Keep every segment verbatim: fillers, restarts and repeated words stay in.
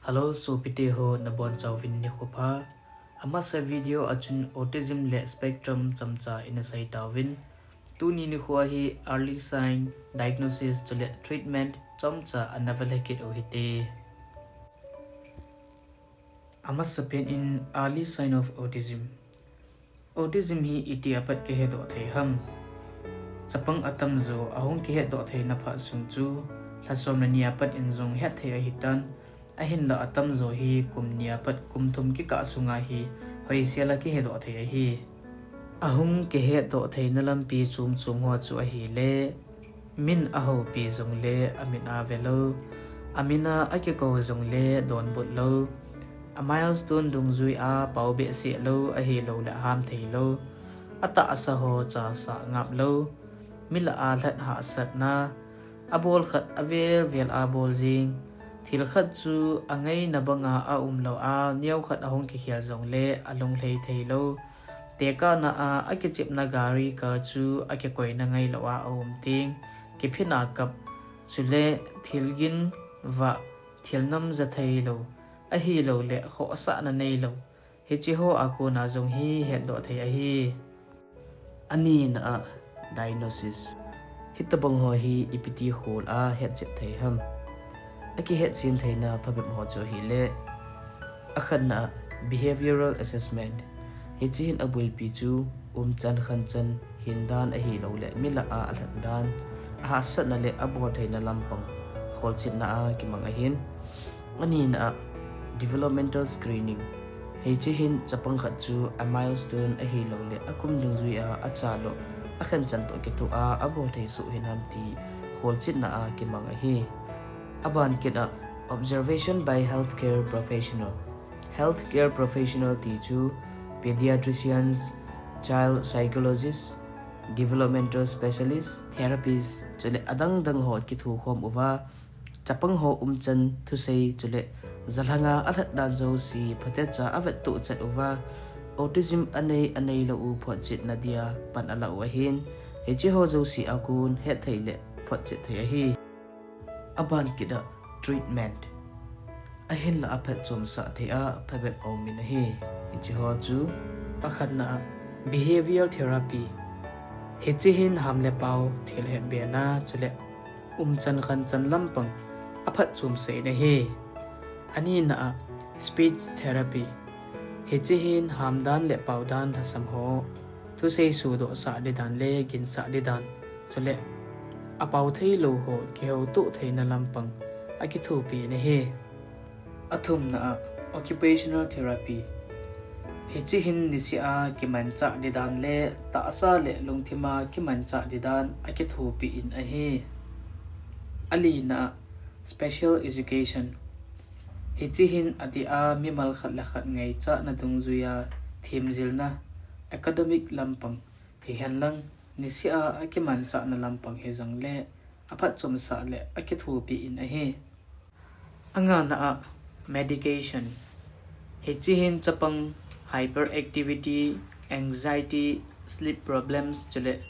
Hello, sopite ho, nabonchauvin nikho pha. Amasa video a chun autism le spectrum chomcha ina sei tauvin. Tuni nikho hi early sign, diagnosis chule treatment chomcha ana va lekit u hite. Amasa pen in early sign of autism. Autism hi iti apat kihetdoh thei ham? Chapang atamjo ahung kihetdoh theina phat sung chu lhasom le ni apat in jong hetthei ahitan, ahinla atamjo hi kum ni apat kum thum kikah sunga hi hoisel a kihetdoh thei ahi. Ahung kihetdoh theina lampi chom chom ho chu ahile, min ahoupi jongle amin a velou, amin a akikou jongle donbut lou, a milestone dungjui a pao behseh lou, ahilouleh ham theilou, atahsa ho chasah ngap lou, milah a lhat hahsatna, abol khat avel vel a bol jing, thil khat chu angaina banga aumlou a, neokhat ahung kikhel jongle alunglhai theilou, tekahna a akichepna gari car chu akikoina ngailou a aum teng, kiphin a kap, chule thil gin vah, thil nam ja theilou, ahilouleh khohsahna neilou, hiche ho a kona jong hi hetdoh thei ahi. Anina a, diagnosis. Hitobang ho hi ipi ti khol a hetchet thei ham? Akihetchen theina phabep ho chu ahile, akhatna a, behavioral assessment. Hiche hin abuipi chu umchan khanchan hindan ahilouleh milah a alhat dan, ahahsatna le abol theina lampang kholchetna a kimang ahin. Anina a, developmental screening. Hiche hin chapang khat chu a milestone ahilouleh akum dungjui a achalou, akhanchan toh kitoh a abol thei soh hinam ti kholchetna a kimang ahi. Aban kit a, observation by healthcare professional. Healthcare professional ti chu pediatricians, child psychologists, developmental specialists, therapists chule adang dang ho kithokhom uva, chapang ho umchan thusei chule jalhanga alhat dan jouse phatecha avettoh chet uva, autism anei aneilou u photchetna dia pan ala u ahin, hiche ho jouse a kon hetthei le photchet thei ahi. Aban kit a, treatment. Ahinla aphatchomsah thei a phabep aumin ahi. Hiche ho chu, akhatna a, behavioral therapy. Hiche hin ham le pao, thil hetbena chule umchan khanchan lampang aphatchomsah in ahi. Anina a, speech therapy. Hiche hin hamdan le paodan lhasam ho thusei sodohsah didan le ginsah didan, chule apao theilou ho kihoutoh theina lampang akithopi in ahi. Athumna a, occupational therapy. Hiche hin niseh a kimanchah didan le tahsa le lungthim a kimanchah didan akithopi in ahi. Alina a, special education. Hiche hin adeh a mimal khat le khat ngaichatna dungjuia themjilna, academic lampang hihenlang, niseh a akimanchahna lampang hijongle aphatchomsah le akithopi in ahi. Angana a, medication. Hiche hin chapang hyperactivity, anxiety, sleep problems chule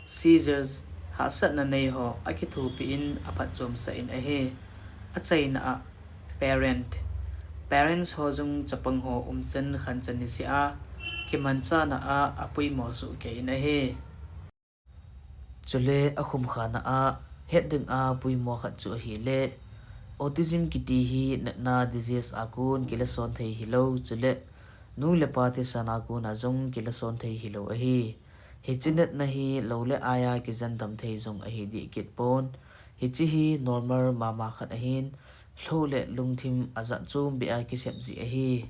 seizures, hahsatna nei ho akithopi in aphatchomsah in ahi. Achaina a, parent. Parents ho jong chapang ho umchan khanchan niseh a kimanchahna a apuimo sohkei in ahi. Chule akhumkhana a, het dinga puimo khat chu ahile, autism kiti hi natna disease a kon kilason thei hilou, chule nu le pa thisan a kona jong kilason thei hilou ahi. Hiche natna hi lou le aia kijendam thei jong ahi deh kit pon. Hiche hi normal mama khat ahin, lou le lungthim ajat chombeh a kisem jeh ahi.